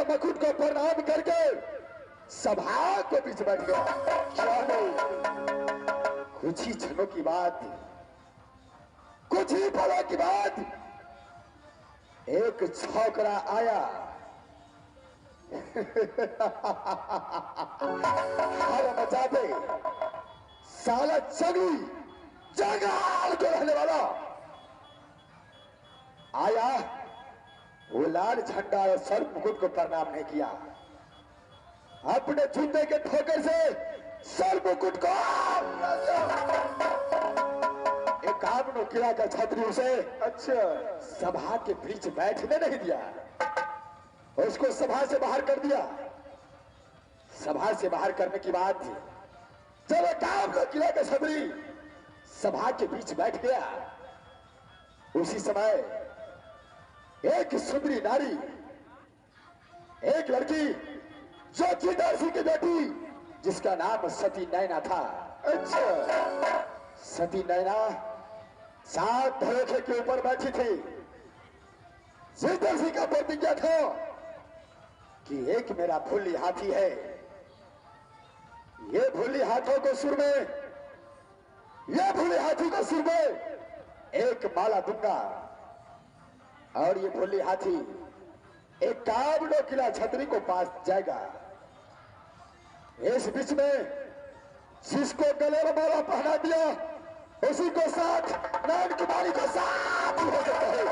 झंडा मुकुट को प्रणाम करके सभा को बीच बैठ गया। कुछ ही क्षणों की बात, कुछ ही पलों की बात, एक छोकरा आया। हर मचा दे साला चगली जंगल को रहने वाला आया। वो लाल झंडा और सर मुकुट को प्रणाम नहीं किया, अपने जूते के ठोकर से सर मुकुट को एक आमनो किला का छात्री उसे अच्छा सभा के बीच बैठने नहीं दिया, उसको सभा से बाहर कर दिया। सभा से बाहर करने की बात जब एक किला का छत्री सभा के बीच बैठ गया, उसी समय एक सुंदरी नारी, एक लड़की जो जीदार सिंह की बेटी, जिसका नाम सती नैना था। अच्छा सती नैना सात धरोखे के ऊपर बैठी थी। जीदार सिंह का प्रतिज्ञा था कि एक मेरा भूली हाथी है, ये भूली हाथों को सुर में, ये भूली हाथी को सुर में एक माला दूंगा और ये भोली हाथी एक काबलो किला छतरी को पास जाएगा। इस बीच में जिसको गले में माला पहना दिया उसी को साथ नैन कुमारी को साथ हो सकता है।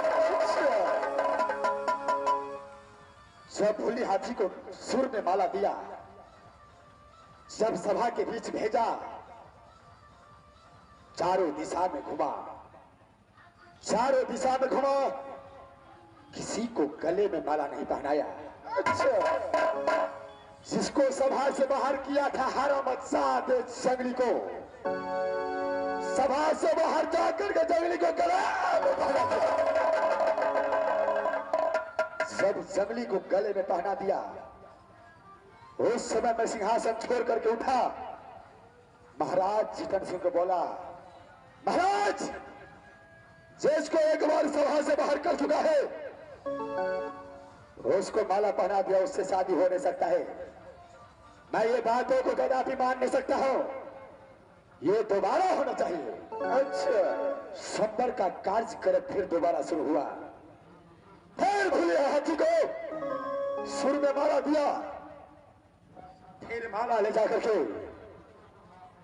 जब भोली हाथी को सुर में माला दिया, जब सभा के बीच भेजा, चारों दिशा में घुमा, चारों दिशा में घुमा, किसी को गले में माला नहीं पहनाया। अच्छा जिसको सभा से बाहर किया था हरामजाद जंगली को, सभा से बाहर जाकर के जंगली को गले में पहना दिया। जब जंगली को गले में पहना दिया, उस समय मैं सिंहासन छोड़ करके उठा। महाराज जीतन सिंह को बोला, महाराज जिसको एक बार सभा से बाहर कर चुका है उसको माला पहना दिया, उससे शादी हो नहीं सकता है। मैं ये बातों को कदापि मान नहीं सकता हूं, ये दोबारा होना चाहिए। अच्छा संबर का कार्यक्रम फिर दोबारा शुरू हुआ। फिर भूले हाथी को सुर में माला दिया, फिर माला ले जाकर के,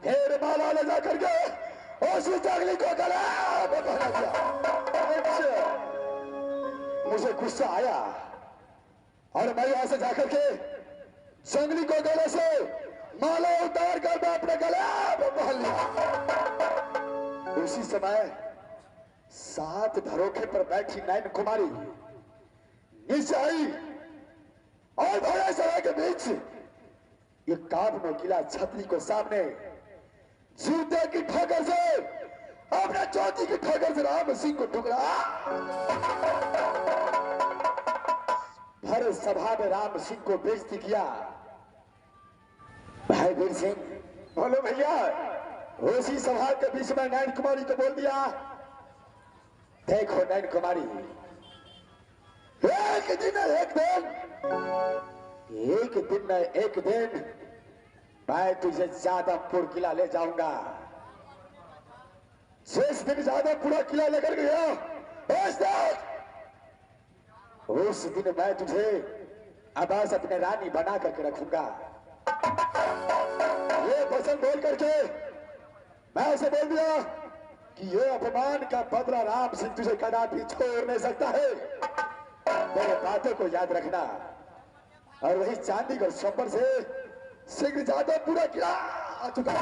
फिर माला ले जाकर के उसी जंगली को गले में पहना दिया। अच्छा मुझे गुस्सा आया और मैं यहां से जाकर के जंगली को गले से माला उतार कर मैं अपने गले में पहन लिया। उसी समय सात धरोखे पर बैठी नैन कुमारी नीचे आई और भरे सभा के बीच ये काबनो किला छतरी को सामने जूते की ठोकर से, अपने चौथी की ठोकर से राम सिंह को ठुकरा। भर सभा में राम सिंह को बेइज्जती किया। भाई वीर सिंह बोलो भैया। उसी सभा के बीच में नैन कुमारी को बोल दिया, देखो नैन कुमारी, एक दिन एक दिन, एक दिन एक दिन मैं तुझे जादवपुर किला ले जाऊंगा। जिस दिन जादवपुर किला लेकर गया उस दिन मैं तुझे अबास अपने रानी बना करके रखूंगा। ये वचन बोल करके मैं उसे बोल दिया कि ये अपमान का बदला राम सिंह तुझे कदापि छोड़ नहीं सकता है। मेरे बातों को याद रखना। और वही चांदीगढ़ संबर से सिंह जादव पूरा किला आ चुका।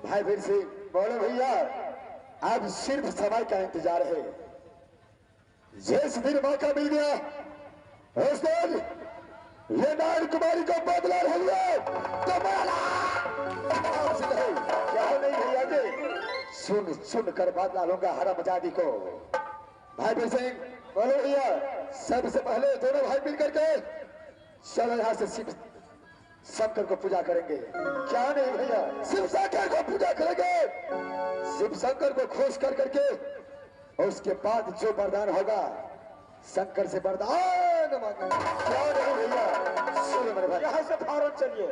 भाई वीर सिंह बोलो भैया। अब सिर्फ समय का इंतजार है। जिस दिन मौका मिल गया उस दिन ये नारायण कुमारी को बदला रही तो क्या नहीं भैया जी, सुन सुन कर बदला लूंगा हरामजादी को। भाई वीर सिंह बोलो भैया। सबसे पहले दोनों भाई मिल करके चलो यहां से शिव शंकर को पूजा करेंगे। क्या नहीं भैया, शिव शंकर को पूजा करेंगे। शिव शंकर को खुश कर करके उसके बाद जो वरदान होगा शंकर से वरदान मांगा। क्यों नहीं भैया? सुनो मेरे भाई, यहाँ से फौरन चलिए।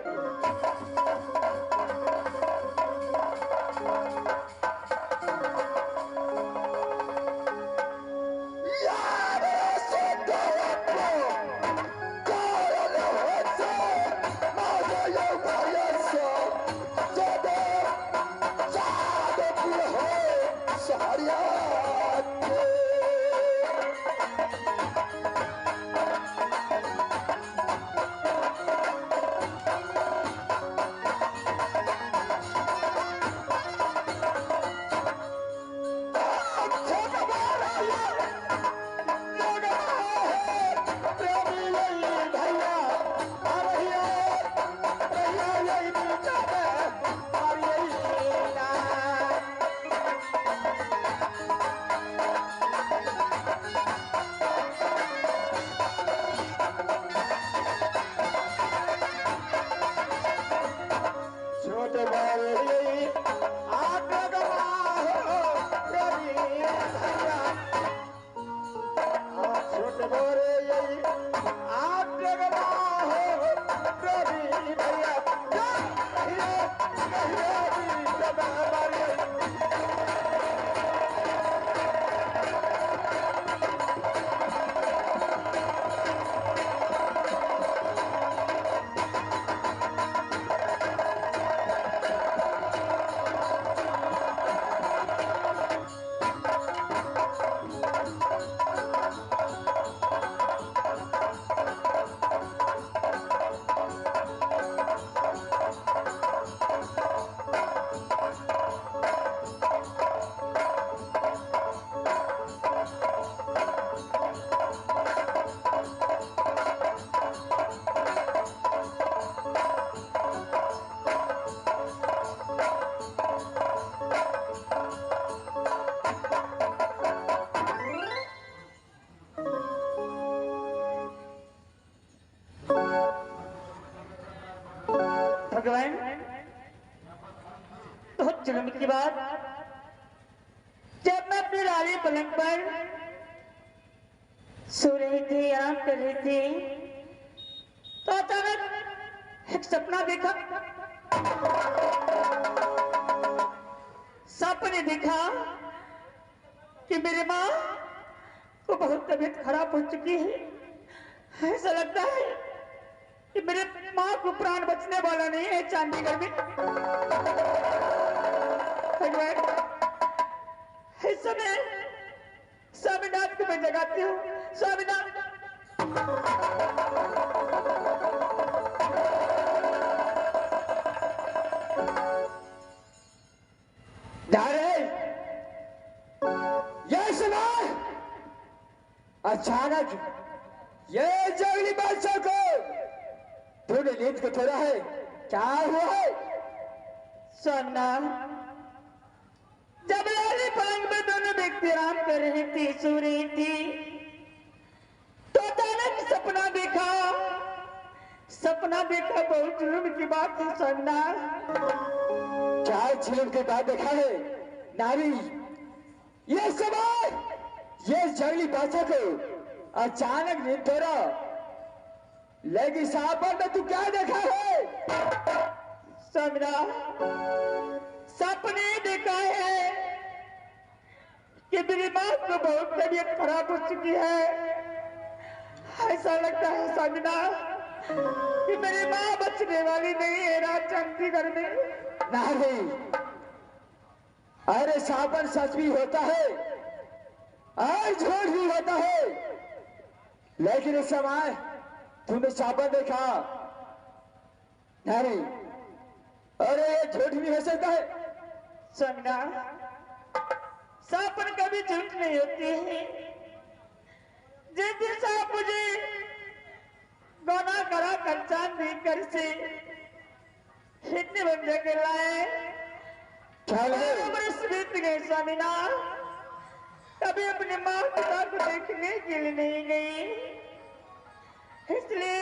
भगवान, बहुत जुल्म की बात, जब मैं अपनी लाली पलंग पर सो रही थी, आराम कर रही थी, तो अचानक एक सपना देखा। सपने देखा कि मेरे माँ को बहुत तबीयत खराब हो चुकी है। ऐसा लगता है कि मेरे माँ को प्राण बचने वाला नहीं है चंडीगढ़ में। भगवान, इस समय स्वामीनाथ को मैं जगाती हूँ। स्वामीनाथ, ये सुना, अचानक ये जंगली बादशाह को तूने नींद को छोड़ा है, क्या हुआ है? स्वामीनाथ, जब लाली पलंग में दोनों व्यक्ति आराम कर रही थी, सो रही थी, तो अचानक सपना देखा। सपना देखा, बहुत जुल्म की बात है स्वामीनाथ। क्या जुल्म की बात देखा है नारी? ये समय ये जंगली बादशाह को अचानक नींद तोड़ा, लेकिन साहब में तू क्या देखा है? स्वामीनाथ, सपने देखा है कि मेरी माँ को बहुत तबीयत खराब हो चुकी है। ऐसा लगता है स्वामीनाथ कि मेरी माँ बचने वाली नहीं है रात चंडीगढ़ में। नहीं, अरे साबन सच भी होता है और झूठ भी होता है, लेकिन इस समय तुमने साबन देखा नहीं, अरे ये झूठ भी हो सकता है। स्वामीनाथ, साबन कभी झूठ नहीं होती है। जिस दिन साहब मुझे गौना करा कर चांदी कर से इतने बंदे के लाए, वर्ष बीत गए स्वामीनाथ, कभी अपने माँ पिता को देखने के लिए नहीं गई। इसलिए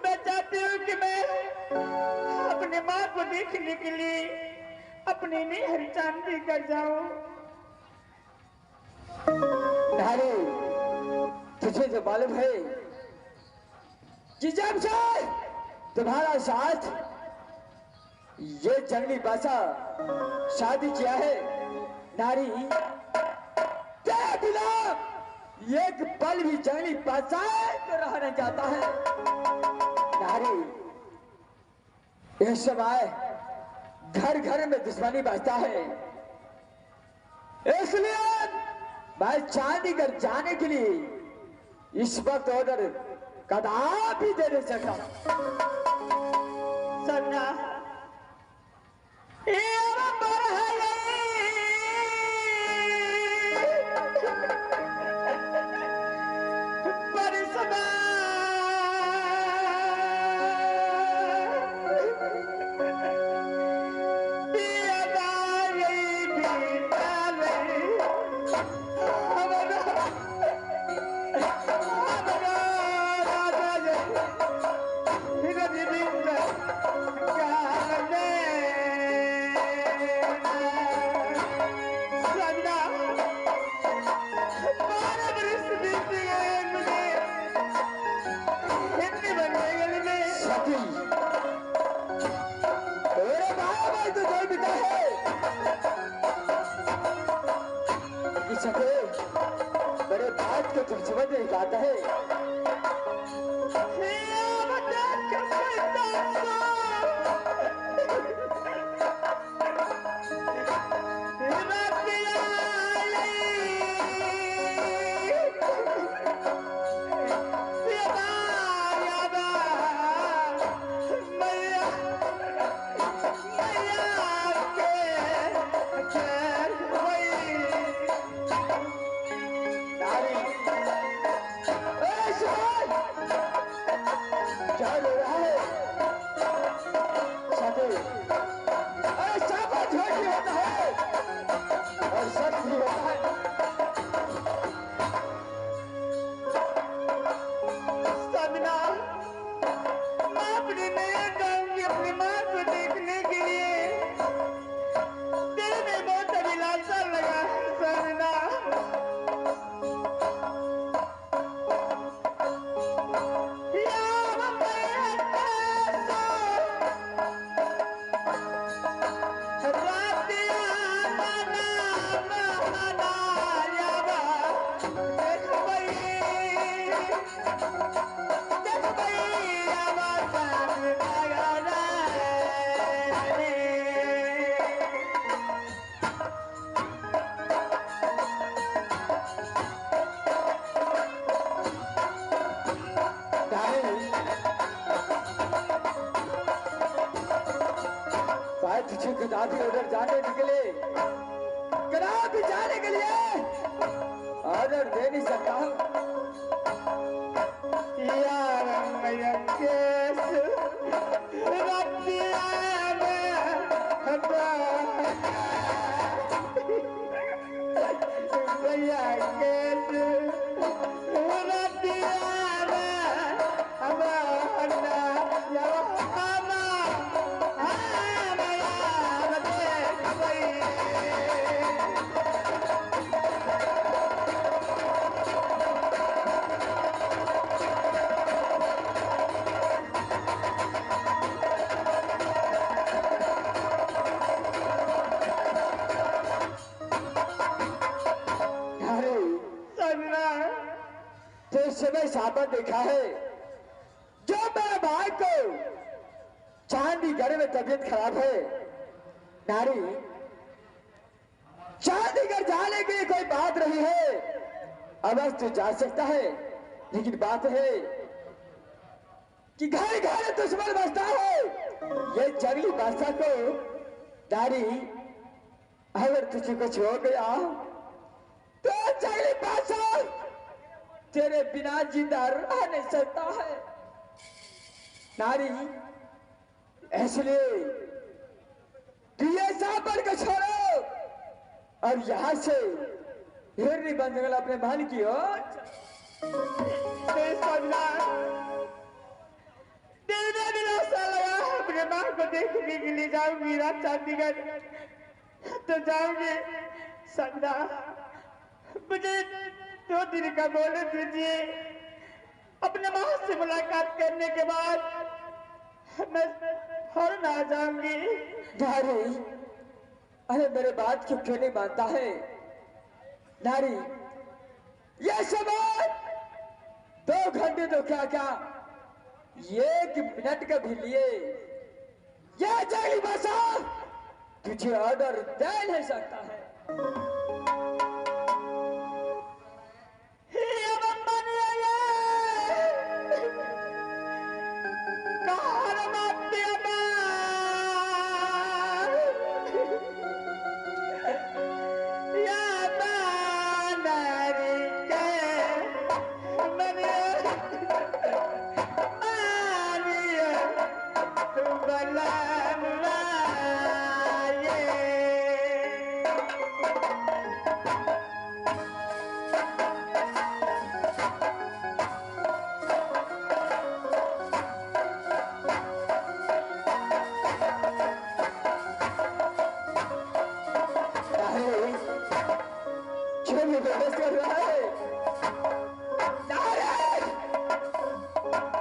मैं चाहती हूँ कि मैं अपने माँ को देखने के लिए अपनी निहर चांदी कर जाऊं। नारी, तुझे जो मालूम है कि जब से तुम्हारा साथ ये जंगली बादशाह शादी किया है, नारी तेरे बिना एक पल भी जंगली बादशाह तो रहा नहीं जाता है। नारी, इस समय घर घर में दुश्मनी बचता है, इसलिए मैं चंडीगढ़ जाने के लिए इस वक्त ऑर्डर कदापि दे नहीं सकता। सन्ना मेरे बात को तुम समझ नहीं पाता है। क्या हो रहा है? अरे साफा झूठ भी होता है और सच भी होता है। सजना, मैं अपने नया जाऊंगी अपनी माँ को देखने के लिए। दिल में बहुत अभिलाषा लगा है सजना। तुझे कदापि ऑर्डर जाने निकले, कदापि जाने के लिए ऑर्डर दे नहीं सकता हूँ। यार समय साबत देखा है जो मेरे भाई को चंडीगढ़ में तबीयत खराब है। नारी, चंडीगढ़ जाने के लिए कोई बात नहीं है, अवश्य तू जा सकता है, लेकिन बात है कि घर घर दुश्मन बसता है। ये जंगली बादशाह को नारी, अगर तुझे कुछ हो गया तो जंगली बादशाह तेरे बिना जिंदा रह नहीं सकता है। नारी, इसलिए तू ये साबर को छोड़ो और यहां से हिरनी बन जंगल अपने मन की ओर। दिल में दिलासा लगा अपने माँ को देखने के लिए जाऊंगी रात चंडीगढ़ तो जाऊंगी। सजना, मुझे 2 दिन का बोले दीजिए, अपने माँ से मुलाकात करने के बाद मैं फौरन आ जाऊंगी। नारी, अरे मेरे बात क्यों क्यों नहीं मानता है? नारी, ये समय 2 घंटे तो क्या क्या 1 मिनट का भी लिए ये जंगली बादशाह तुझे ऑर्डर दे नहीं सकता है।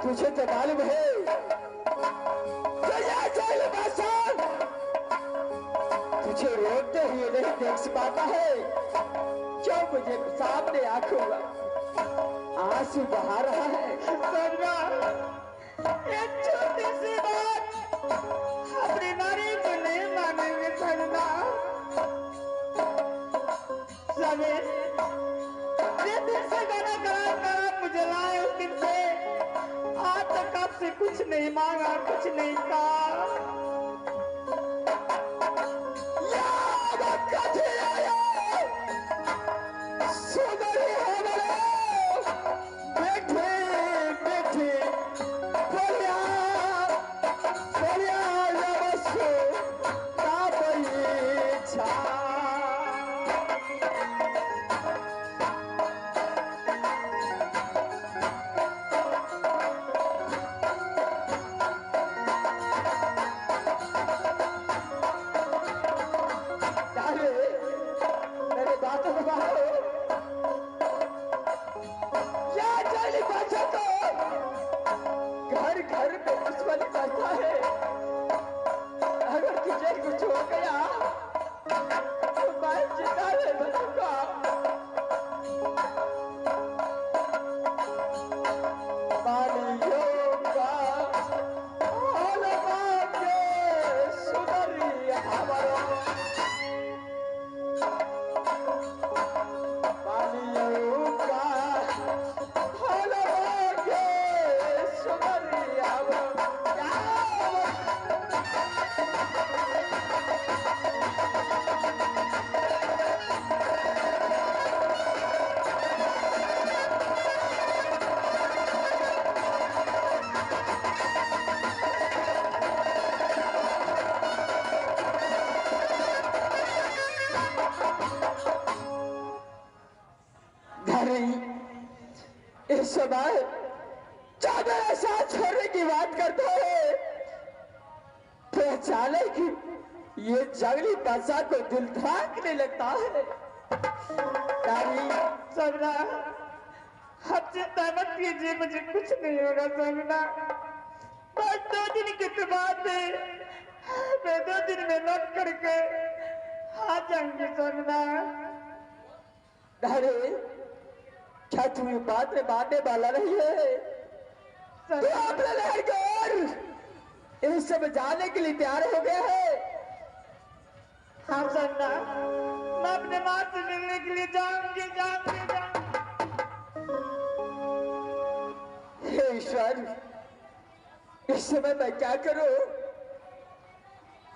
तुझे तो मालूम है तुझे रोते हुए नहीं देख पाता है। क्यों मुझे सामने आंखों आंसू बहा रहा है? एक छोटी सी बात अपनी नारी को नहीं मानेंगे सजना। जिस दिन से गाना करा करा मुझे लाए उस दिन से आज तक आपसे कुछ नहीं मांगा, कुछ नहीं कहा। घर में दुश्मनी करता है। अगर तुझे कुछ हो गया तो मैं जिंदा नहीं बचूंगा। इस समय जब मेरे साथ छोड़ने की बात करता है पहचाने कि ये जंगली बादशाह को दिल धड़कने लगता है। सजना, आप चिंता मत कीजिए, मुझे कुछ नहीं होगा सजना। बस 2 दिन की तो बात है, मैं 2 दिन में लौट करके आ जाऊंगी सजना। अरे क्या तू ये बात में मानने वाला नहीं है? तू अपने लहर को और इस सब जाने के लिए तैयार हो गया है। हाँ सजना, मैं अपने माँ से मिलने के लिए जाऊंगी जाऊंगी जाऊंगी। हे ईश्वर, इस समय मैं क्या करूं?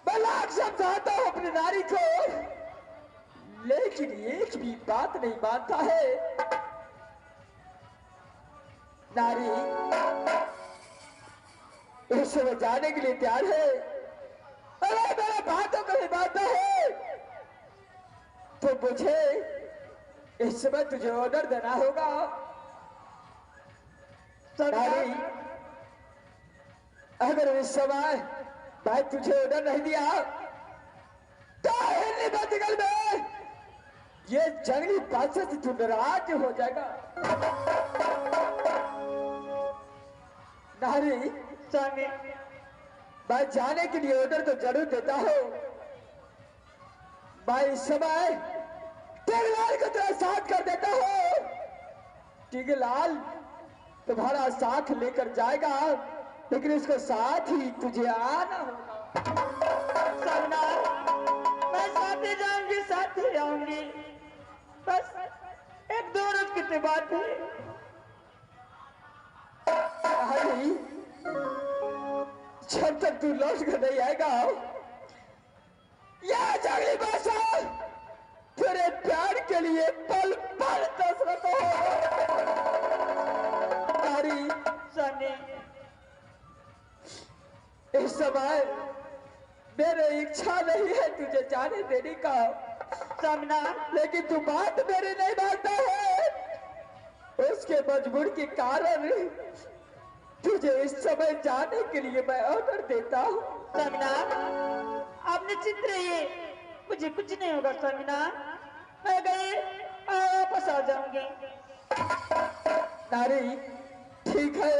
मैं लाख समझाता हूं अपनी नारी को, लेकिन एक भी बात नहीं मानता है। नारी इस समय जाने के लिए तैयार है। अरे मेरे बातों को मानता है तो मुझे इस समय तुझे ऑर्डर देना होगा। नारी, अगर इस समय भाई तुझे ऑर्डर नहीं दिया तो हिंदी बदगल में ये जंगली बादशाह से तू नाराज हो जाएगा। नारी स्वामी, मैं जाने के लिए ऑर्डर तो जरूर देता हूं। मैं इस समय टिगलाल को तेरा साथ कर देता हूं। टिगलाल तुम्हारा साथ लेकर जाएगा, लेकिन इसको साथ ही तुझे आना होगा। स्वामीनाथ, मैं साथ ही जाऊंगी, साथ ही आऊंगी, बस एक दो रोज की तो बात है। हरी, जब तक तू लौट कर नहीं आएगा, यह जंगली बादशाह तेरे प्यार के लिए पल पल तरसता हो। हरी स्वामी, इस समय मेरे इच्छा नहीं है तुझे जाने देने का स्वामीनाथ, लेकिन तू बात मेरी नहीं मानता है। उसके मजबूर के कारण तुझे इस समय जाने के लिए मैं ऑर्डर देता हूँ। स्वामीनाथ, आप निश्चिंत रहिए, मुझे कुछ नहीं होगा स्वामीनाथ। मैं गई और वापस आ जाऊंगी। नारी ठीक है,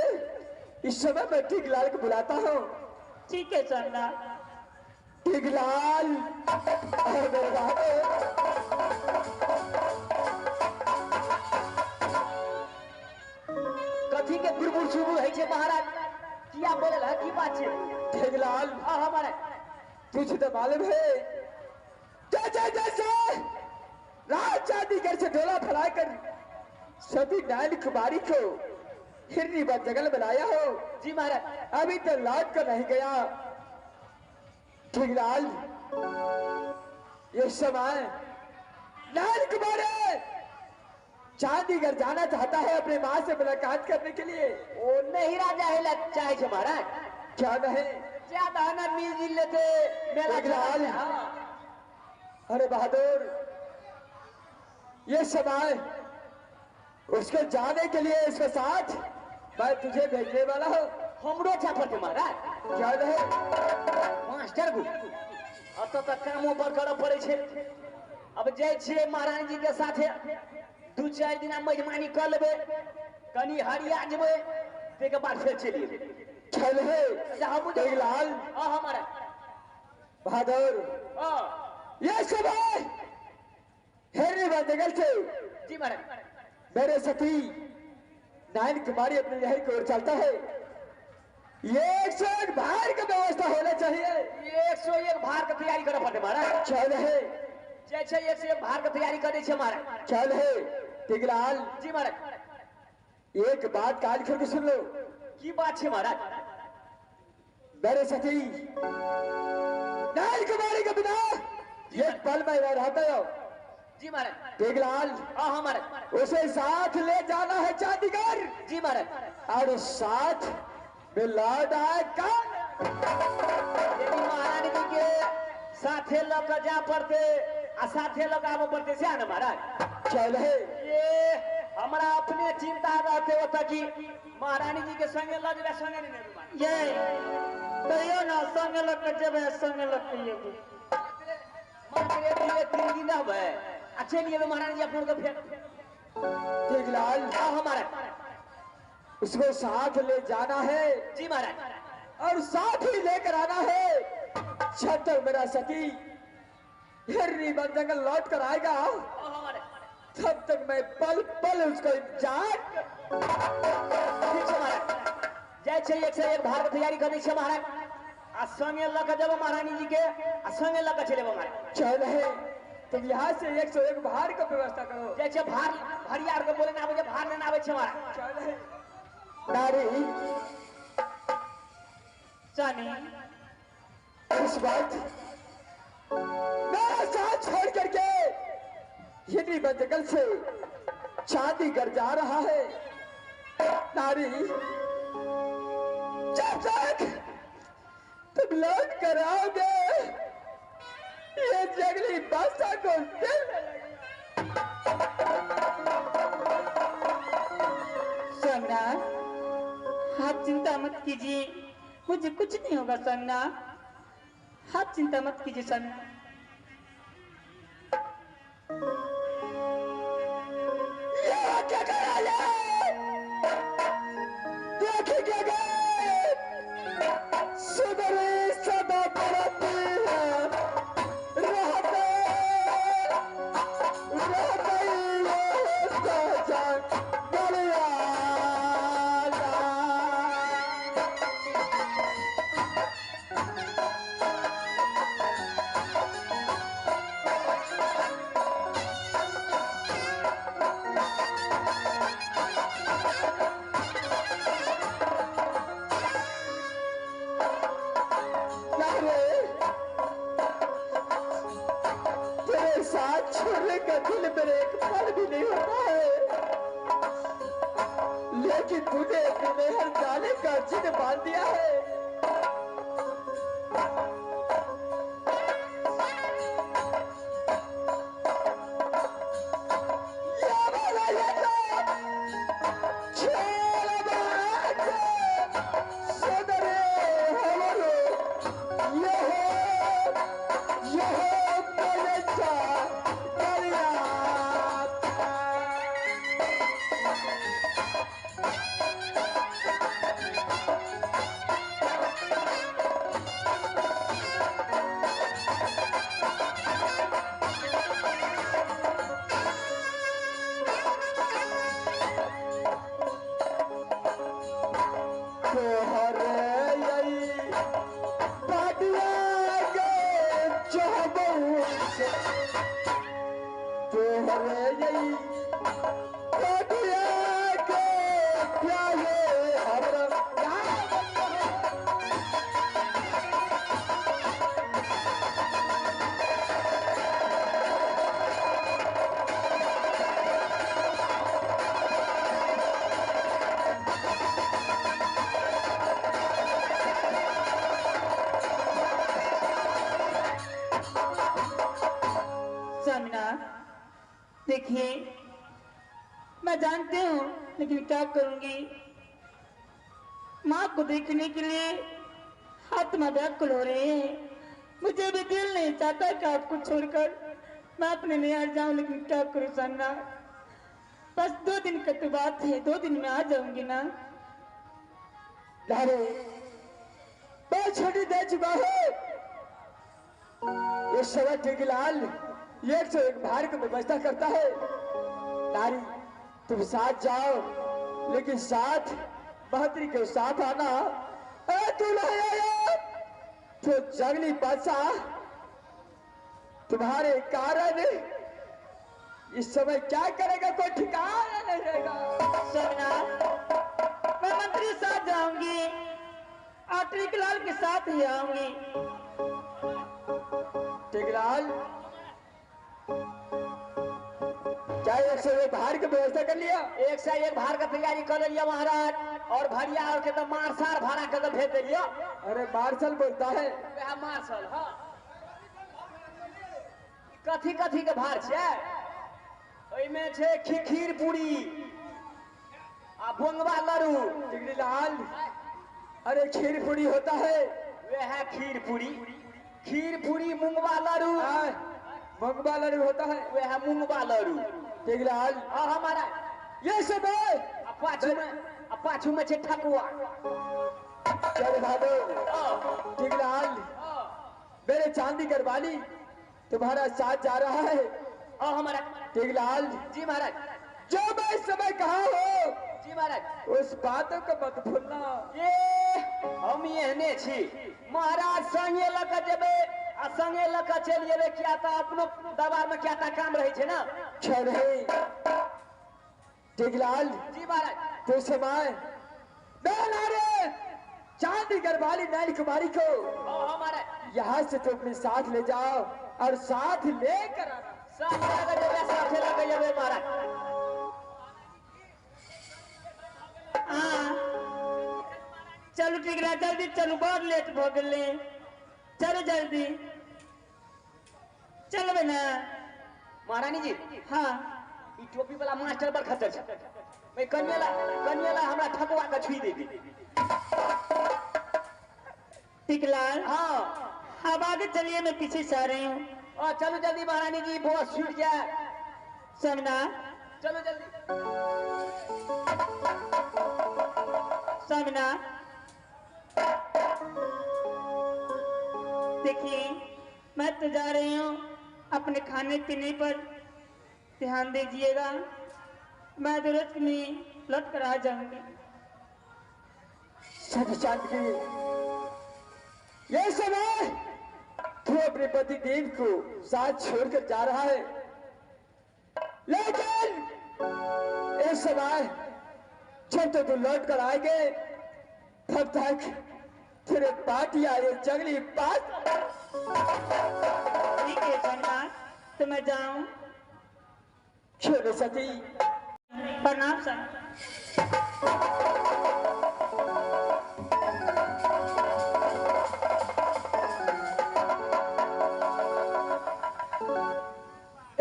इस समय मैं टिगलाल को बुलाता हूँ। ठीक है स्वामीनाथ। टिगलाल, और मेरे बाबू, कथी के बुरबुर सुबुर है छे महाराज? किया बोलल है, की बात छे? टिगलाल, हाँ हमारे तुझे तो मालूम है, जैसे जैसे राज चांदीगढ़ से डोला फैलाकर सती नायन कुमारी को हिरनी व जंगल बनाया हो। जी महाराज। अभी तो लौट कर नहीं गया। टिगलाल, ये समय नायन कुमारी चांदीगढ़ जाना चाहता है अपने माँ से मुलाकात करने के लिए। ओ नहीं राजा है चाहे छे महाराज। क्या नहीं? ज्यादा ना मिल जुल लेते मेला टिगलाल, हाँ। अरे बहादुर, ये समय उसके जाने के लिए इसके साथ मैं तुझे भेजने वाला हूँ। हमरो जा पड़ते महाराज। क्या नहीं? मास्टर गु अत तक कामो पर करऽ पड़ै छै। अब जाइ छियै महारानी जी के साथे, 2-4 दिना मेजबानी कऽ लेबै, कनी हरिया जेबै, ताहिके बाद फेर चलि एबै। चल है टिगलाल। हाँ हमारा बहादुर, हाँ ये समय हेरनी व जंगल से जी महाराज। मेरे सती नायन कुमारी अपने नहर की ओर चलता है। ये 101 भार का व्यवस्था होना चाहिए। 101 भार के तैयारी करऽ पड़तै महाराज। चल है जाइ छै 101 भार के तैयारी करै छै महाराज। चल है टिगलाल। जी महाराज। एक बात कान खोल के सुन लो। की बात छै महाराज? मेरे सती नायन कुमारी के बिना एक पल में रहता हो। जी महाराज। टिगलाल, हाँ महाराज। उसे साथ ले जाना है चांदीगढ़। जी महाराज। और साथ में लौट आए कौन? यदि महारानी जी के साथे लऽ कऽ जाय पड़तै आ साथे लऽ कऽ आबऽ पड़तै, सएह ने महाराज? चल है। ये हमरा अपने चिंता रहते ओतऽ कि महारानी जी के संगे लऽ जेबै, संगे नहि नेबै महाराज। ये कहियो ना, संगे लऽ कऽ जेबै, संगे लऽ कऽ एबै। मात्र 1-3 दिन रहबै आ चलि एबै महारानी जी अपनो के फेर। टिगलाल, हाँ हमारा उसको साथ ले जाना है। जी महाराज। और साथ ही लेकर आना है। जब तक मेरा सती हिरनी वन जंगल लौट कर आएगा, तब तक मैं पल पल उसको इंतजार। ठीक छै महाराज, जाइ छै 101 भार के तैयारी करै छै महाराज, आ संगे लऽ कऽ जेबै महारानी जी के आ संगे लऽ कऽ चलि एबै महाराज। चल है, तुम यहाँ से 101 भार का व्यवस्था करो। जाइ छै भार भरियार के बोले आबै छै, भार लेने आबै छै महाराज। चल है। नारी स्वामी, इस बात मेरा साथ छोड़ करके हिरनी वन जंगल से चांदीगढ़ जा रहा है। नारी, जब तक तुम लौट कर आओगे, ये जंगली बादशाह को दिल में लगेगा। स्वामीनाथ, आप चिंता मत कीजिए, मुझे कुछ नहीं होगा स्वामीनाथ। आप चिंता मत कीजिए स्वामीनाथ। क्या करा ये देख के गए सुधरे सदा परती है रहते रहते ये सजा गलिया। तेरे साथ छोड़ने का दिल मेरे एक पल भी नहीं होता है, लेकिन तूने अपने हर जाने का जिद बांध दिया है। देखिए मैं जानती हूँ, लेकिन क्या करूँगी, माँ को देखने के लिए आत्मा व्याकुल हो रही है। मुझे भी दिल नहीं चाहता कि आपको छोड़कर मैं अपने निहार जाऊं, लेकिन क्या करूँ सन्ना, बस 2 दिन का तो बात है, 2 दिन में आ जाऊंगी ना। मैं छुट्टी दे चुका हूँ। ये सवा टेकीलाल 101 भार को व्यवस्था करता है। नारी तुम साथ जाओ, लेकिन साथ बहतरी के साथ आना। अरे तू नहीं आया तो जंगली बादशाह तुम्हारे कारण इस समय क्या करेगा कोई ठिकाना नहीं रहेगा। सोना मैं मंत्री साथ जाऊंगी और टेकलाल के साथ ही आऊंगी। टेकलाल क्या 101 भार की व्यवस्था कर लिया? 101 भार का तैयारी कर लिया महाराज, और भरिया और के तो मार्शल भाड़ा कर भेज दिया। अरे मार्शल बोलता है मार्शल। हाँ कथी कथी के भार छे? ओइमे छे खीर पूरी आ बोंगवा लड़ू। टिकरीलाल अरे खीर पूरी होता है? वह खीर पूरी, खीर पूरी मुंगवा लड़ू। मुंगवा लड़ू होता है? वह मुंगवा लड़ू। टिकरीलाल हाँ हमारा ये सब है। पाछू में छे ठकुआ। चल भादो। टिकरीलाल मेरे चांदी करवाली तुम्हारा साथ जा रहा है। हाँ हमारा। टिकलाल जी महाराज, जो मैं इस समय कहा हो जी महाराज, उस बातों को मत भूलना। ये हम एहने छी महाराज, संगे लक जेबे आ संगे लक चल जेबे, क्या ता अपनो दरबार में क्या ता काम रहे छे ना। छे टिकलाल जी महाराज, तो समय रे चांदी गरबाली नैन कुमारी को हमारा यहाँ से तुम अपने साथ ले जाओ और साथ लेकर आना। साथ लगे साथ लगे जेबे महाराज। हाँ चलो ठीक रहा, जल्दी चलो, बहुत लेट हो गए, चलो जल्दी चलो ना महारानी जी। हाँ ई टोपी वाला मास्टर बड़ खतर छै, मैं कन्याला कन्याला हमरा ठकुआ के छुई दे दी। टिकलाल हाँ अब आगे चलिए, मैं पीछे से आ रही हूँ। और चलो जल्दी महारानी जी, बस छूट जाए। समना चलो जल्दी। स्वामीनाथ देखिए, मैं तो जा रही हूँ, अपने खाने पीने पर ध्यान दीजिएगा, मैं दुरुस्त में लौट कर आ जाऊंगी। सती ये समय तू अपने पति देव को साथ छोड़कर जा रहा है, लेकिन इस समय जब तक तू लौट कर आएंगे तब तक तेरे पाटिया ये जंगली पास। ठीक है स्वामीनाथ, तो मैं जाऊं। क्यों सती? प्रणाम सर।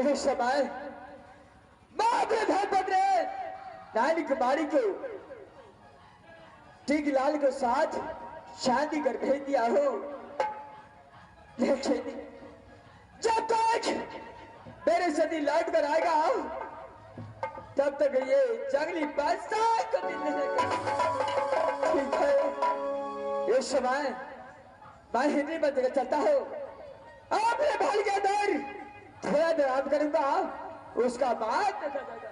इस समय मैं अपने धर्मपत्नी नानी कुमारी को टीकलाल के साथ शादी कर भेज दिया हो, लेकिन जब तक मेरे सती लौट कर आएगा तब तक ये जंगली बादशाह को मिलने लगा। ठीक है, इस समय मैं हिंदी में चलता हूँ, अपने भाई के अंदर थोड़ा देर आराम करूंगा, उसका बाद देखा जाएगा।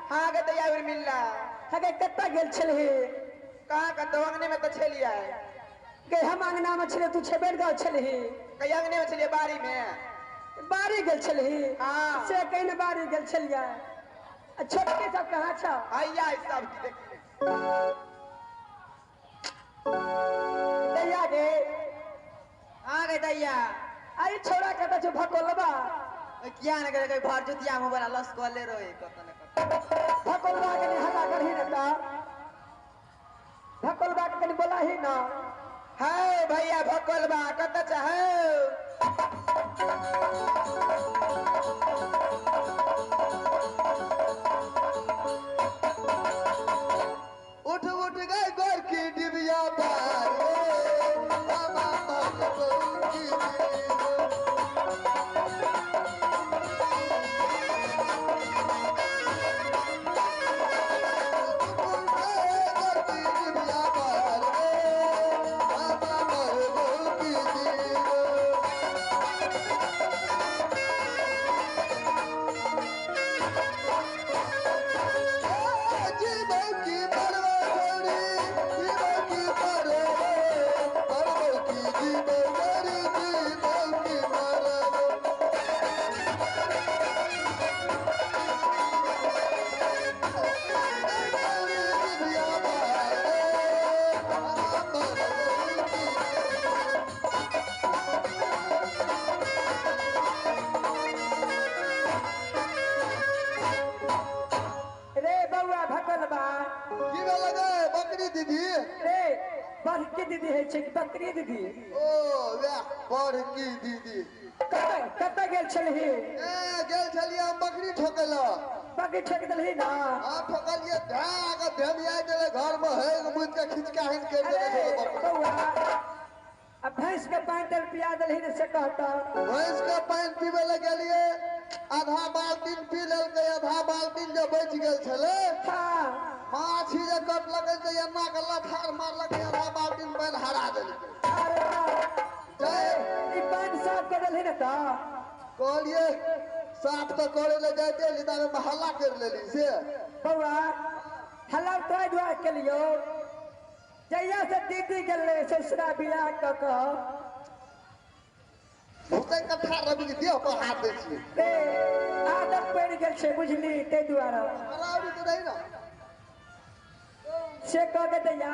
हाँ गे दैया उर्मिला। हगे कत्ता गेल छलही? कहाँ कतौ अंगने में तो छलियै। गे हम अंगना में छलियै, तू छेबेर गाँव छलही। कहीं अंगने में छलियै, बाड़ी में। बाड़ी गेल छलही? हाँ। से कहीं ने बाड़ी गेल छलियै। आ छोटकी सब कहाँ छौ? हैया सब। दैया गे। हाँ गे दैया। आई छोरा कतऽ छौ भकोलबा? किया ने करे भर जुतिया में बड़ा लस कले रहे कत ने कत। भकोलबा के हल्ला करही ने त, भकोलबा के कनी बोलाही ना। है भैया भकोलबा कत चाहे? उठ उठ गए गोर की डिबिया पार बाबा की। रे बौआ भकलबा। की भेल गे बकरी दीदी? रे बड़की दीदी है छै कि बकरी दीदी? ओ वएह बड़की दीदी। कतऽ गेल छलही? ए गेल छलियै हम बकरी ठोकै लए। बकरी ठोक देलही ना? हाँ ठोकलियै, धै के भेमिया गेलै घर में, हेग मुइत के खिचका हिन करि देने छलै बकरी। बौआ आ भैंस के पानि तेल पिया देलही ने से कहता? भैंस के पानि पीबै लए गेलियै, आधा बाल्टीन पी लेलकै, आधा बाल्टीन जे बचि गेल छलै माछी जे कटलकै से एना के लथार मारलकै, आधा बाल्टीन पानि हरा देलकै। अरे जय ई पानि साफ कर देलही ने त? कहलियै साफ तऽ करे लए जाइते रही ताबे हल्ला करि लेली से। बौआ हल्ला तोरा दुआरे केलियौ, जहिया से दीदी गेलै ससुरा बियाह कऽ कऽ भूतै कथा रवि के देह पर हाथ दै छियै। रे आदत पड़ि गेल छै बुझली, ताहि दुआरे। बराबरी तऽ रही ना। से कह के दैया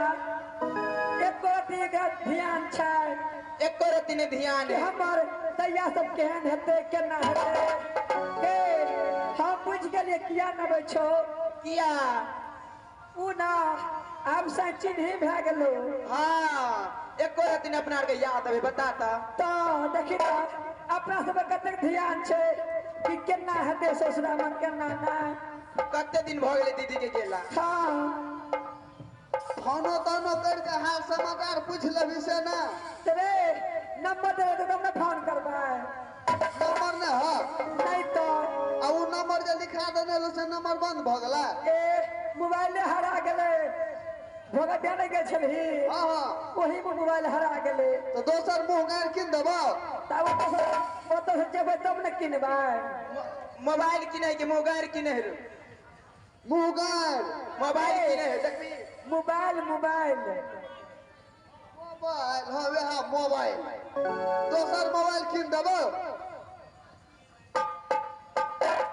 एको रत्ती के ध्यान छै? एको रत्ती नहि ध्यान है। हमर दैया सब केहन हेतै केना हेतै? गे हम बुझि गेलियै किया नबै छौ। किया? उ ना आब से चिन्ही भए गेलौ। हाँ एको रत्ती अपना आरके याद अबै बता त। तऽ देखी तऽ अपना सबके कतेक ध्यान छै कि केना हेतै ससुरामे केना नहि। कते दिन भऽ गेलै दीदी के गेला? हाँ फोनो तोनो करके हाल समाचार पूछ लेबही से ना? रे नंबर देबै तब ने फोन करबै। नंबर नहि हँ? नहीं तो। आ उ नंबर जे लिखा देने रहौ से नंबर बंद भऽ गेलै? ए मोबाइले हरा गेलै, भोगटिया नहि गेल छलही? हाँ हाँ। ओही में मोबाइल हरा गेलै। तऽ दोसर मुँह गारि कीन देबौ? तब ओतऽ से जेबै तब ने किनबै। मोबाइल किनै के मुँह गारि किनै रे? मुँह गारि मोबाइल किनै है देखबी। Mobile mobile mobile. हाँ वएह मोबाइल, दोसर मोबाइल कीन देबौ?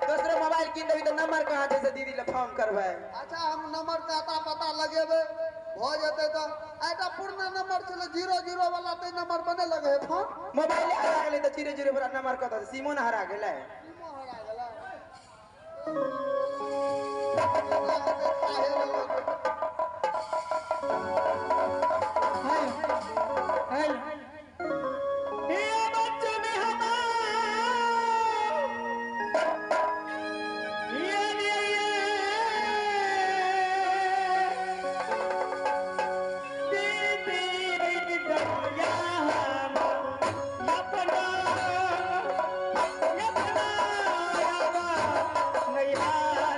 दोसर मोबाइल कीन देबी तऽ नंबर कहाँ छै से दीदी लए फोन करबै। अच्छा हम नंबर के अता पता लगेबै, भऽ जेतै तऽ। एकटा पुरना नंबर छलै 00 वाला, ताहि नंबर पर नहि लगे है फोन? मोबाइल हरा गेलै तऽ 00 वाला नंबर कतऽ छै? सिमो ने हरा गेलै। सिमो हरा गेलै। अपना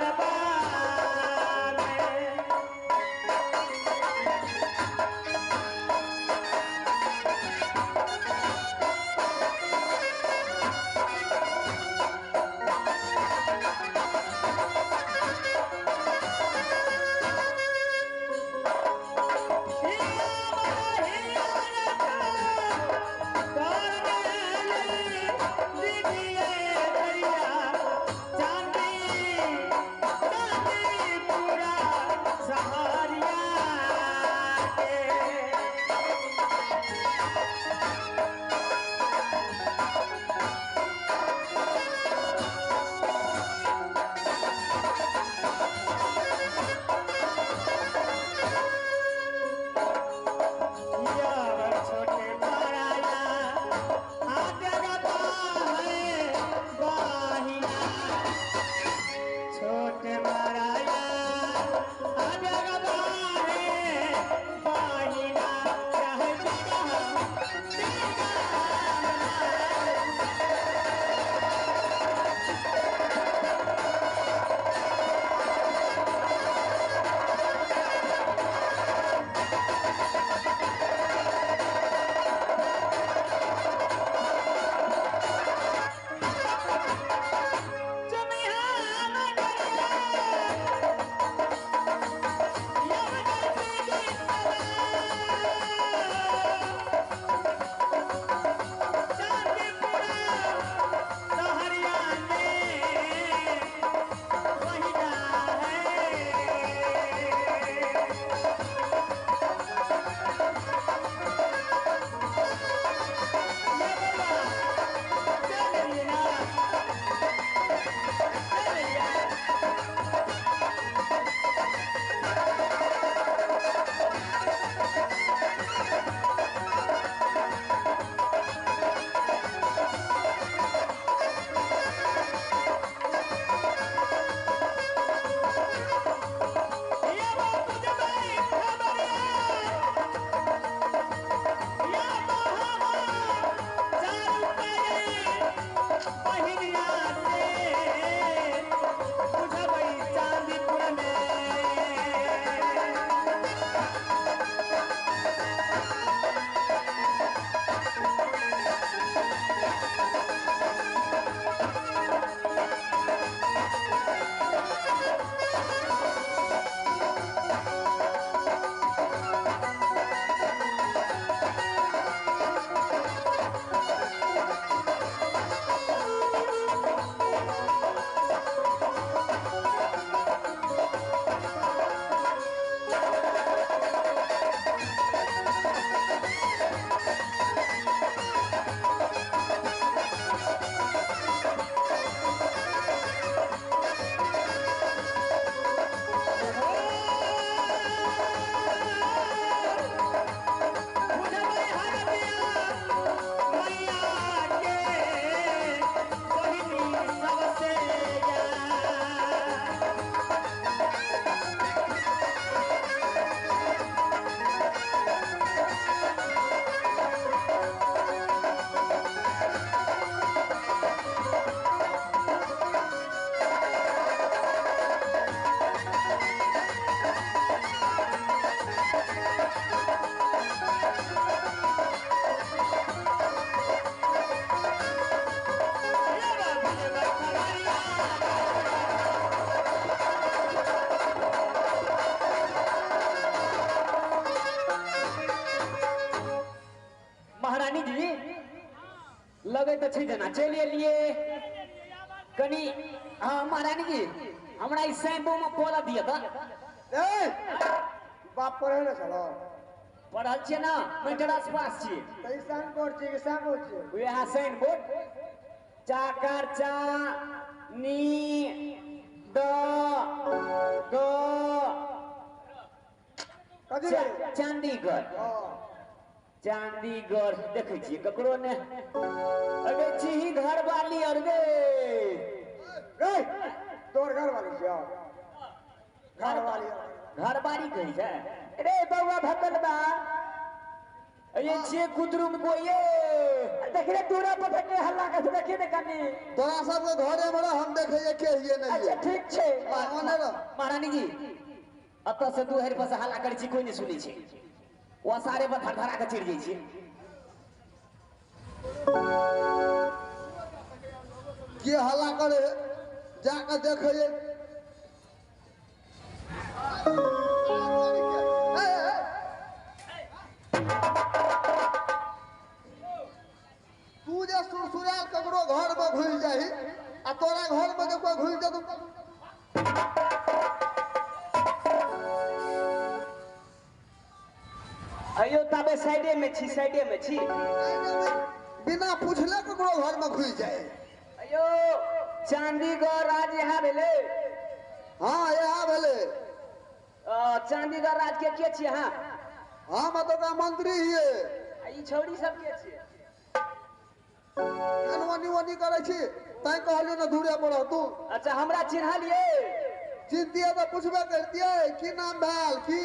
अपना लगे तऽ छै जेना चलि एलियै कनी। हाँ महारानी जी हमरा ई शैम्पू में पलऽ दिअ तऽ। ए बाप पढ़े ने छलो? पढ़ल छियै ना, मेट्रास पास छियै। तऽ ई साइन बोर्ड छियै कि शैम्पू छियै? वएह साइन बोर्ड चाकर चा नी द ग कथी? चंडीगढ़। चंडीगढ़ देखै छियै ककरो ने अगे छी घरवाली और गे। रे तोर घरवाली छियौ? घरवाली घरवाली कहै छै रे बौआ भकल बा। ये छियै कुतरुम को ये देख रे दूरा पर के हल्ला कर देखी ने कनी। तोरा सबके घरे में रह, हम देखै के हिये नहीं। अच्छा ठीक छै। महारानी जी अतऽ से दुहरि पर से हल्ला करै छी कोई नहीं सुनै छै, ओ सारे पर धरधरा के चढ़ि जाइ छै। के हल्ला करे जाके देखै। तू जे सुरसुराल ककरो घर में घुसि जाही आ तोरा घर में जे कोई घुसि जेतौ। अयो ताबे साइडे में छी, साइडे में छी, बिना पूछले ककरो घर में घुसि जाए। अयो चंडीगढ़ राज यहाँ भेलै? हाँ यहाँ भेलै। चंडीगढ़ राज के छियै अहाँ? हम एतुका मंत्री हियै। ई छौड़ी सब के छियै? ओनी ओनी करै छी तैं कहलियै ने दूरे पर रह तू। अच्छा हमरा चिन्हलियै? चिन्हतियै तऽ पुछबे करतियै की नाम भेल, की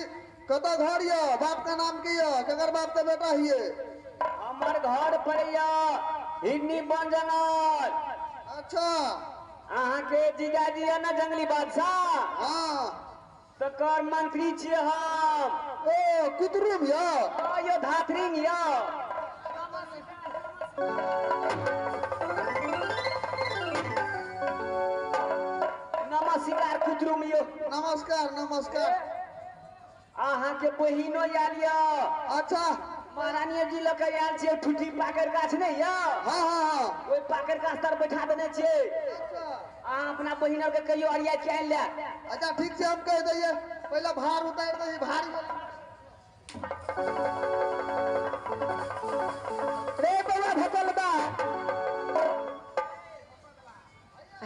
कतऽ घर यऽ, बाप के नाम की यऽ, केकर बाप के बेटा हियै? हमर घर पड़ैया हिरनी बन जंगल। अच्छा अहाँके जीजाजी यऽ ने जंगली बादशाह? हाँ तकर मंत्री छियै हम। ओ कुतरुम यऽ? यो धातरिंग यऽ। नमस्कार कुतरुम यो। नमस्कार नमस्कार। अहाँके बहिनो आयल यऽ? अच्छा महारानी जी लऽ के आयल छियै। ठुठी पाकड़ गाछ नहि यऽ? हाँ हाँ। ओहि पाकड़ गाछ तर बैठा देने छियै। अहाँ अपना बहिन के कहियो अरिया के आनि ले। अच्छा ठीक छै हम कहि दैयै। पहिले भार उतारि दही भार। रे बौआ भकल बा।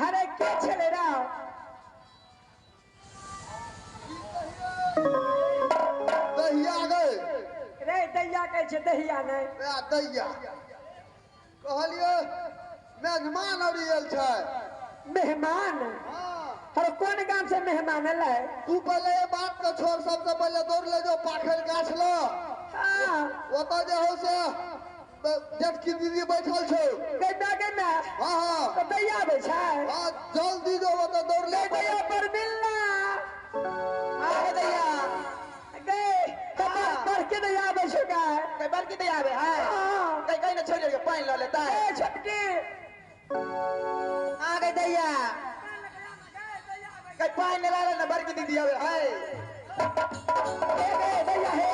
अरे के छलै रा? दहिया गए रे दैया कहै छै दहिया नहि। दैया कहलियै मेजमान अरी आयल छै। मेहमान? अरे कोन गाम से मेहमान एलै? तू पहले ये बात के छोड़, सबसे पहले दौड़ ले जो पाखर गाछ ल। हाँ ओतऽ जे हो से जेठकी दीदी बैठल छौ। गै गै। हाँ हाँ तऽ दैया आबै छै? हाँ जल्दी जो ओतऽ दौड़ ले। दैया पर मिलना आ दैया गै बड़के दैया आबै छै गै। बड़की दैया आबै है? हाँ कहीं ने छोड़ि देलकै पानि लऽ लेतै। ए छोटकी आ गई दैया कहीं पानि लऽ ले ने बड़की दीदी आबै है। हे गे दैया हे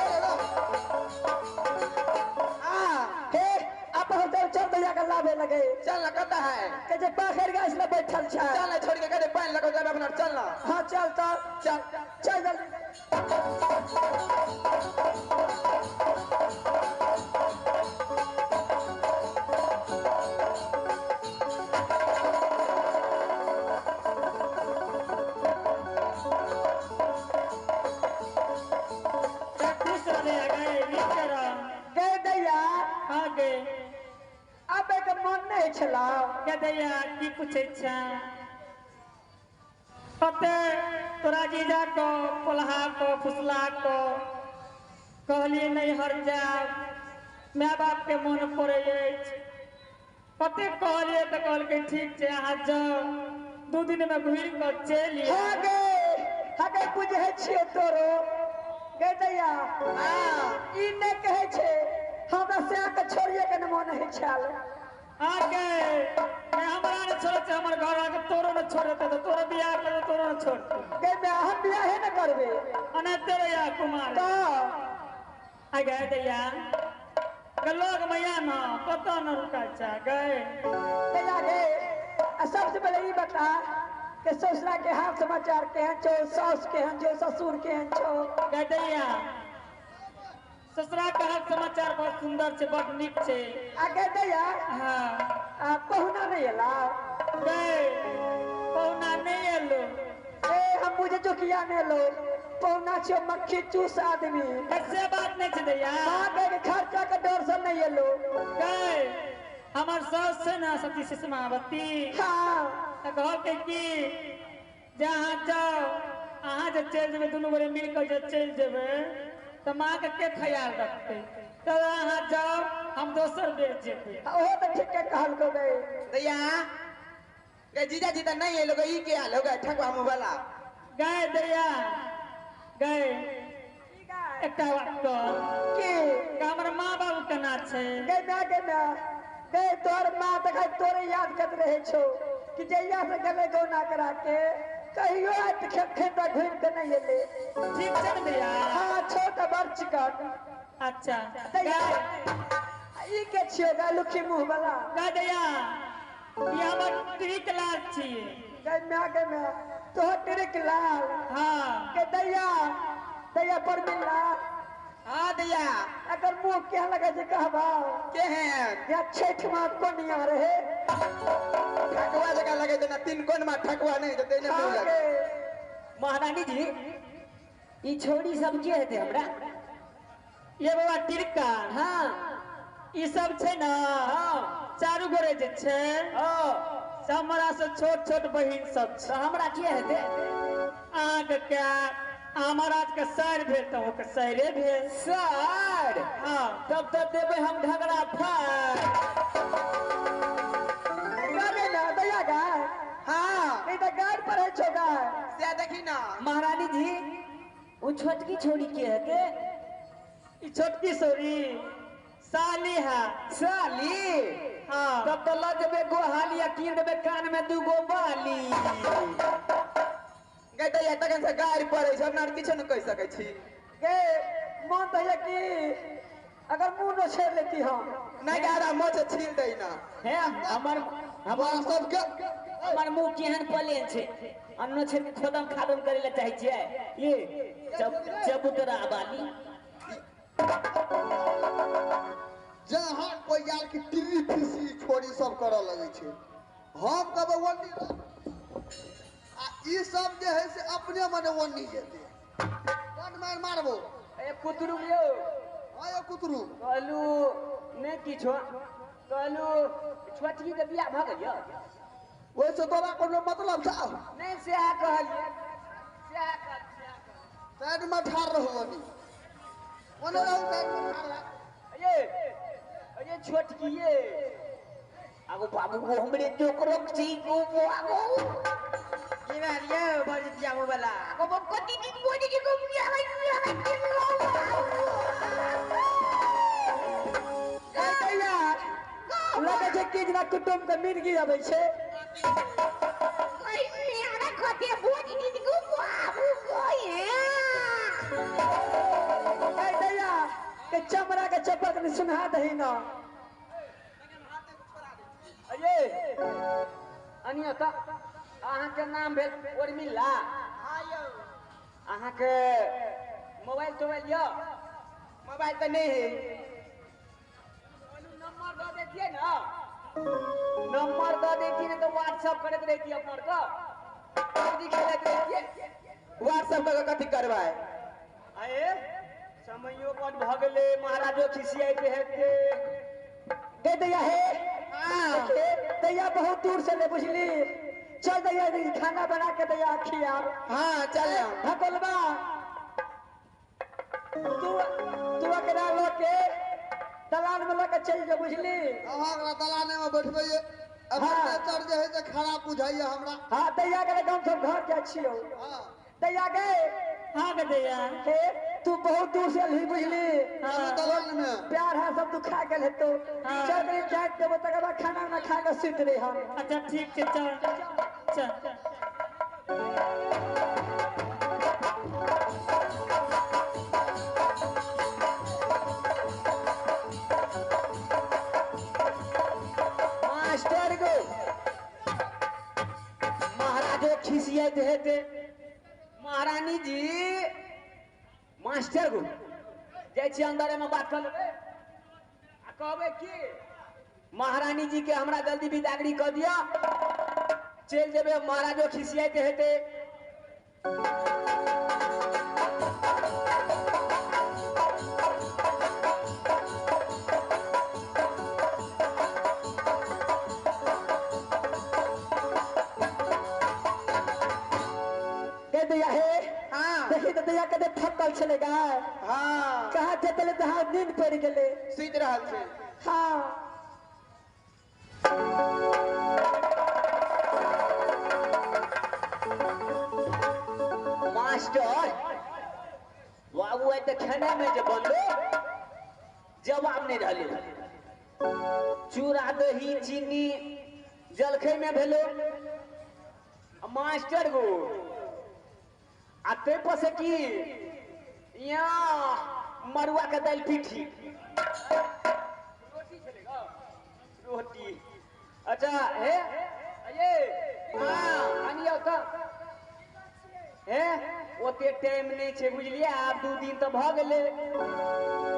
हे आप चल चल दैया के लाबे लगे। चल ना कतऽ है? के जे पाखर गाछ लग बैठल छै। चल ना छोड़ के कहे पानि लऽ के जाबे अपना। चल ना। हाँ चल तऽ चल चल जल्दी। खुश रह गए नीक रह गए दैया। हाँ गए। अब एक मन नहीं छला। के दैया की पूछै छै? कते तोरा जीजा को पोलहा को फुसला को कहलियै नहीं हर जाब, my बाप के मन पड़ै अछि। कते कहलियै तऽ कहलकै ठीक छै अहाँ जाउ, 2 दिन में घुरि कऽ चलि आयब। हाँ गे हाँ गे बुझै छियै तोरो गे दैया। ई नहि कहै छै हमरा से के छोड़िए के मन होइ छल। आ गे नहीं हमरा नहि छोड़ै छै, हमर घर आके तोरो नहि छोड़तै तऽ तोरो बियाह करबै तोरो नहि छोड़तै। गे मैं हम बियाहे नहि करबै। अनैते रहिया कुमार। तऽ आ गे दैया लोग मैया ना पता न रुका चा गए दैया गे आ सबसे पहले ई बता कि ससुरा के हाल समाचार केहन छौ, सास केहन छौ, ससुर केहन छौ? गए दैया ससुरा के हाल समाचार बहुत सुंदर छे, बड़ नीक छे। आ गे दैया हाँ आ पहुना नहीं एला? गए पहुना नहीं एलो। ए हम बुझे जो किया नहीं एलो, पहुना छो मक्खी चूस आदमी। ऐसे बात नहीं छे दैया। हाँ गए खर्चा के डर से नहीं एलो। गए हमार सास से ना सती सुषमावती। हाँ त कहलकै कि जहाँ जाओ अहाँ जे चलि जेबै दुनू गोरे मिल कऽ जे चलि जेबै तऽ माँ के के ख्याल रखतै, तऽ अहाँ जाओ हम दोसर बेर जेबै। ओहो तऽ ठीके कहलको गए। दैया गे जीजा जी तऽ नहीं एलो गे, ई के आलो गे ठकुआ मुँह वाला? गए दैया गए एकटा बात कह की हमर माँ बाबू केना छै? गए माय गे माय गए तोहर माँ तऽ खाली तोरे याद करैत रहै छौ कि जहिया से गेलै गौना करा के कहियो आइ खेत घुमि के नहीं एलै। ठीक छै ने दैया? हाँ छौ तऽ बड़ चिकन। अच्छा दैया ई के छियौ गए लुखी मुँह वाला? गए दैया ई हमर ट्रिक लाल छियै। गए माय गे माय तोहर ट्रिक लाल? हाँ के दैया दैया पर मिलला। हाँ दैया अगर मुँह केहन लगै छै कहबा? केहन? या छठि माँ कोनिया रहे ठकुआ जकाँ लगै छै ना, तीन कोन मा ठकुआ नहीं तऽ तेने मुँह हाँ लगै। गे महारानी जी ई छोरी सब के हेतै हमरा? ये बाबा टिरका। हाँ ई सब छै ना हाँ चारू गोरे जे छै हाँ सब हमरा से छोट छोट बहिन सब छै। तऽ हमरा के हेतै? अहाँके क्या महाराज के सैर भेल तऽ ओकर सैरे भेल। सर हाँ तब तऽ देबै हम ढगरा फाड़। गाने ना दैया गाय। हाँ नहीं तऽ गाय पढ़ै छौ गाय। से देखी ना। महारानी जी ओ छोटकी छोरी के हेतै? ई छोटकी सोरी साली है। साली? हाँ तब तऽ लऽ जेबै गोहाली आ कीन देबै कान में दूगो बाली। गे दैया तखन से गारि पड़ै छै, अपना आर किछो नहि कहि सकै छी। गे मन तऽ होइए कि अगर मुँह न छेड़ लेती हम। नहीं गारा मोछ छील दै ना। हे हमर हमर सबके हमर मुँह केहन पलेन छै, अन्नो छेड़ के खोदम खादम करे लए चाहै छियै। ये चबूतरा बाली जहाँ कोई यार की टिर्री फीसी छोरी सब करऽ लगै छै, हम कहबै ओन्नी आ ई सब जे है से अपने मने ओन्नी जेतै। बड मारि मारबो। ए कुतरू यौ। हाँ यौ कुतरू। कहलू नहि किछो, कहलू छोटकी के बियाह भऽ गेल यौ? ओहिसँ तोरा कोनो मतलब छौ? नहि सएह कहलियै, सएह कहलियै। साइड में ठाढ़ रहू, ओन्नी ओने रहू, साइड में ठाढ़ रहू। ये ये छोटकी ये आगो बाबू को हमरे जोकरोक छी को आगो की भेल यौ भरजितिया मुँह वाला? आगो बाबू कति दिन बोली के को बियाह ए दैया लगै छै कि जेना कुटुम्ब के मिर्गी अबै छै। ए दैया के चमड़ा के चप्पल कनि सुना दही ना। अरे अनिया तऽ अहाँके नाम भेल उर्मिला। हाँ यौ। अहाँके मोबाइल तोबाइल यऽ? मोबाइल तऽ नहीं है। नंबर दऽ दैतियै ना, नंबर दऽ दैतियै ने तऽ व्हाट्सएप करैत रहितियै अपना आरके, पबजी खेलैत रहितियै। व्हाट्सएप कऽ कथी करबै? अरे समयो बड भऽ गेलै, महाराजो खिसियाइत हेतै। गे दैया हे हाँ दैया बहुत दूर से ले बुझली, चल दैया खाना बना के दैया खियाब। हाँ चल। ढकोलबा तू तू एकरा लऽ के दलान में लऽ के चलि जो बुझली। अहाँ एकरा दलाने में बैठबै। हाँ। चढ़ जे है से खराब बुझाइए हमरा। हाँ दैया के हम सब घर जाइ छियौ। हाँ दैया गे। हाँ गे दैया। हे तू बहुत दूर से अलही बुझली। हाँ दलान में प्यार है सब दुखा गेल हेतौ। हाँ। चल कनि जाइत देबो तकर बाद खाना उना खा के सुति रही हम। अच्छा ठीक छै चल चल। खिसियाइत हेतै। महारानी जी मास्टर गो जाइ छियै अंदरे में बात कर लेबै आ कहबै की महारानी जी के हमरा जल्दी बिदागरी कऽ दिअ, चलि जेबै, महाराजो खिसियाइत हेतै। देखी तो दैया कते थकल छलै गाय। हाँ कहाँ जेतले तऽ हाँ नींद पड़ि गेलै, सुति रहल छै। हाँ मास्टर बाबू आइ तऽ खेनाइ में जे बनलो जवाब नहि रहलै। चूड़ा दही चीनी जलखै में भेलो मास्टर गो। आ ताहि पर से की यहाँ मरुआ के दालि पीठी रोटी छलै रोटी। अच्छा हे ये हाँ अनियो तऽ हे ओते टाइम नहि छै बुझलियै, आब 2 दिन तऽ भऽ गेलै।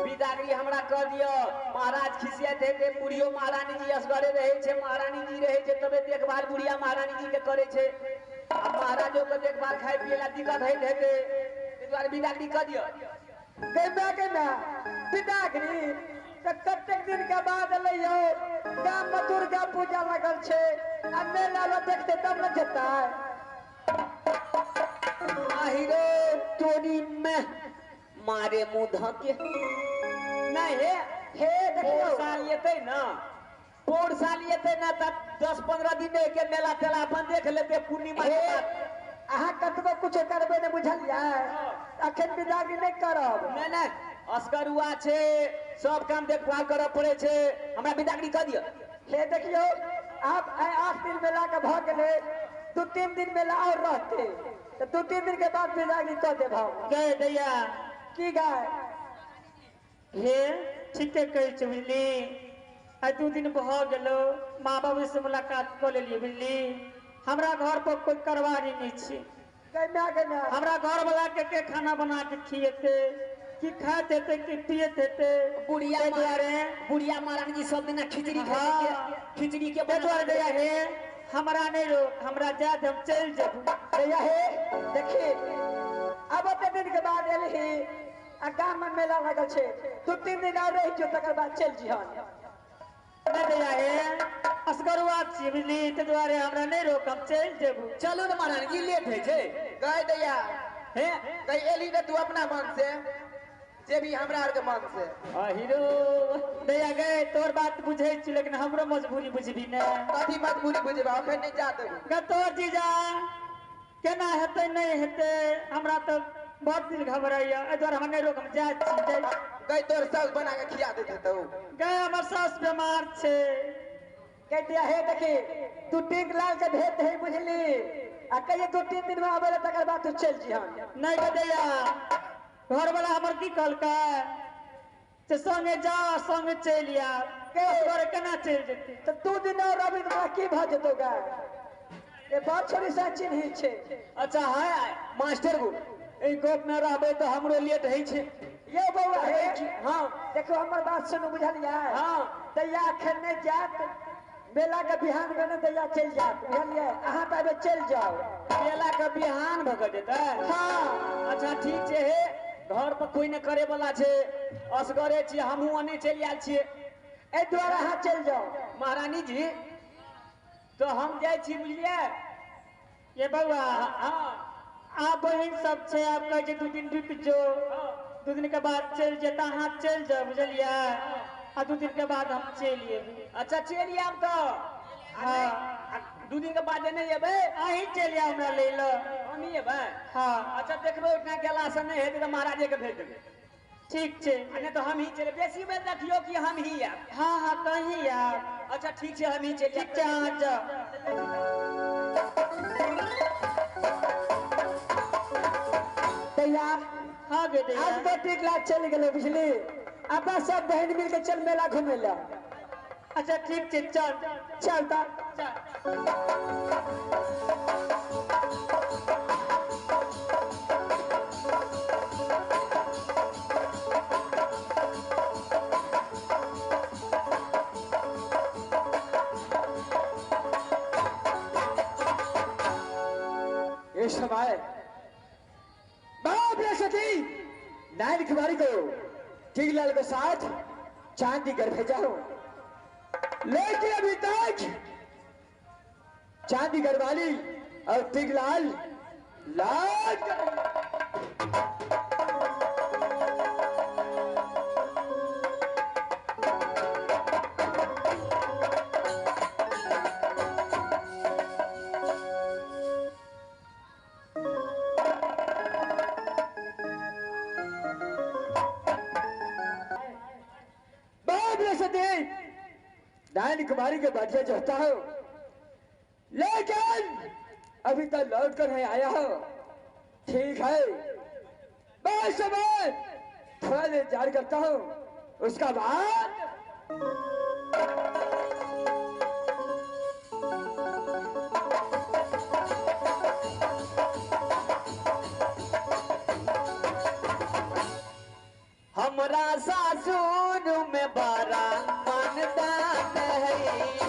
बिदागरी हमरा कऽ दिअ, महाराज खिसियाइत हेतै। बुढ़ियो महारानी जी असगरे रहै छै, महारानी जी रहै छै तबे देखभाल बुढ़िया महारानी जी के करै छै। आ महाराजो के देखभाल खाय पियै ला दिक्कत होइत हेतै, ताहि दुआरे बिदागरी कऽ दिअ। गे माय बिदागरी तऽ कतेक दिन के बाद एलै यौ, गाम में दुर्गा पूजा लगल छै आ मेला ल देखते तब न जेतै। आहिरे तोरी में मारे मुँह धके नहीं हे हे देखियौ पौर साल एतै ना, पौर साल एतै ना तब 10-15 दिन के मेला तेला अपन देख लेतै पूर्णिमा के बाद। अहाँ कतबो कुछ करबै ने बुझलियै, अखन बिदागरी नहि करब। नहीं नहीं असगरुआ छै, सब काम देखभाल करऽ पड़ै छै, हमरा बिदागरी कऽ दिअ। हे देखियौ आब आइ 8 दिन मेला के भऽ गेलै, 2-3 दिन मेला और रहतै तऽ 2-3 दिन के बाद बिदागरी कऽ देब हम। गए दैया की गाय हे ठीके कहै छै बुझली, आइ 2 दिन भऽ गेलो माँ बाबू से मुलाकात कऽ लेलियै बुझली। हमरा घर पर कोई करवारी नहीं छै, हमरा घर वाला के खाना बना के खिएते की खाते हेतै की पियत हेतै। बुढ़िया दुआरे बुढ़िया महारानी जी सब दिना खिचड़ी खाइ छै, खिचड़ी के दुआरे दैया हे हमरा नहीं रोक, हमरा जात हम चलि जेबू। दैया हे देखी अब ओते दिन के बाद एलही आ गाम में मेला लगल छै, 2-3 दिन और रहि जो तकर बाद चलि जिहन। नहीं दैया हे असगरुआ छियै बुझली, ताहि दुआरे हमरा नहीं रोक, हम चलि जेबू। चलू ने महारानी जी लेट होइ छै। गए दैया हे गई एली ने तू अपना मन से जे भी हमरा आर के मन से। हीरो दैया गए तोर बात बुझै छी लेकिन हमरो मजबूरी बुझबी ने। कथी मजबूरी बुझबा, अखन नहीं जा देबू। गे तोर जीजा केना हेतै नहीं हेतै हमरा तऽ बहुत दिल घबराइया, एहि दुआरे हम नहीं रोक, हम जाइ छी। गई तोर सास बना के खिया देते तो। गए हमर सास बीमार छै। कहते हे देखी तू टिंक लाल के भेज दे बुझली, आ कहिए 2-3 दिन में आबे तकर बाद तू चलि जिहन। नहीं गे दैया घर वाला हमर की कहलकै से संगे जा संगे चलि आब, असगरे केना चलि जेतै। तऽ 2 दिन और रहबी तऽ की भऽ जेतौ गाय, ए बाप छोड़ी सा चिन्ही छै। अच्छा है मास्टर गो एहि गप में रहबै तऽ हमरो लेट होइ छै। ये बौआ हे हाँ देखो हमर बात सुनू बुझलियै। हाँ दैया अखन नहि जायत, मेला के बिहान भेने दैया चलि जायत बुझलियै, अहाँ तऽ अबे चलि जाउ। मेला के बिहान भऽ के जेतै। हाँ अच्छा ठीक छै, हे घर पर कोई नहि करे वाला छै, असगरे छियै, हमहूँ ओने चलि आयल छियै, एहि दुआरे अहाँ चलि जाउ। महारानी जी तऽ हम जाइ छी बुझलियै। ये बौआ हाँ आप बहिन सब छै, आप कहै छै 2 दिन रुकि जो, 2 दिन के बाद चलि जेता, अहाँ चलि जाउ बुझलियै, आ 2 दिन के बाद हम चलि एबै। अच्छा चलि आयब तऽ। हाँ 2 दिन के बाद नहि एबै? अहीं चलि आयब हमरा लै लए। हमही एबै? हाँ अच्छा देखबै ओहिठिना गेलासँ नहि हेतै तऽ महाराजे के भेज देबै। ठीक छै, आ नहि तऽ हमही चलि, बेसी बेर रखियौ कि हमही आयब। हाँ हाँ कहीं आयब। अच्छा ठीक छै हमही चलि ठीक छै अहाँ जाउ। दैया हाँ गे दैया आज तो टिक लाल चलि गेलै बुझली, अपना सब बहिन मिल के चल मेला घुमै लए। अच्छा ठीक छै चल चल तऽ चल। सती नायन कुमारी को टिगलाल के साथ चांदीगढ़ भेजा हूं, लेकिन अभी तक चांदीगढ़ वाली और टिगलाल लाल नारायण कुमारी के बढ़िया चाहता हूं, लेकिन अभी तक लौट कर नहीं आया हो। ठीक है, मैं समय थोड़ा इंतजार करता हूं, उसका बाद हमरा सासुर में बड़ा मानदान है।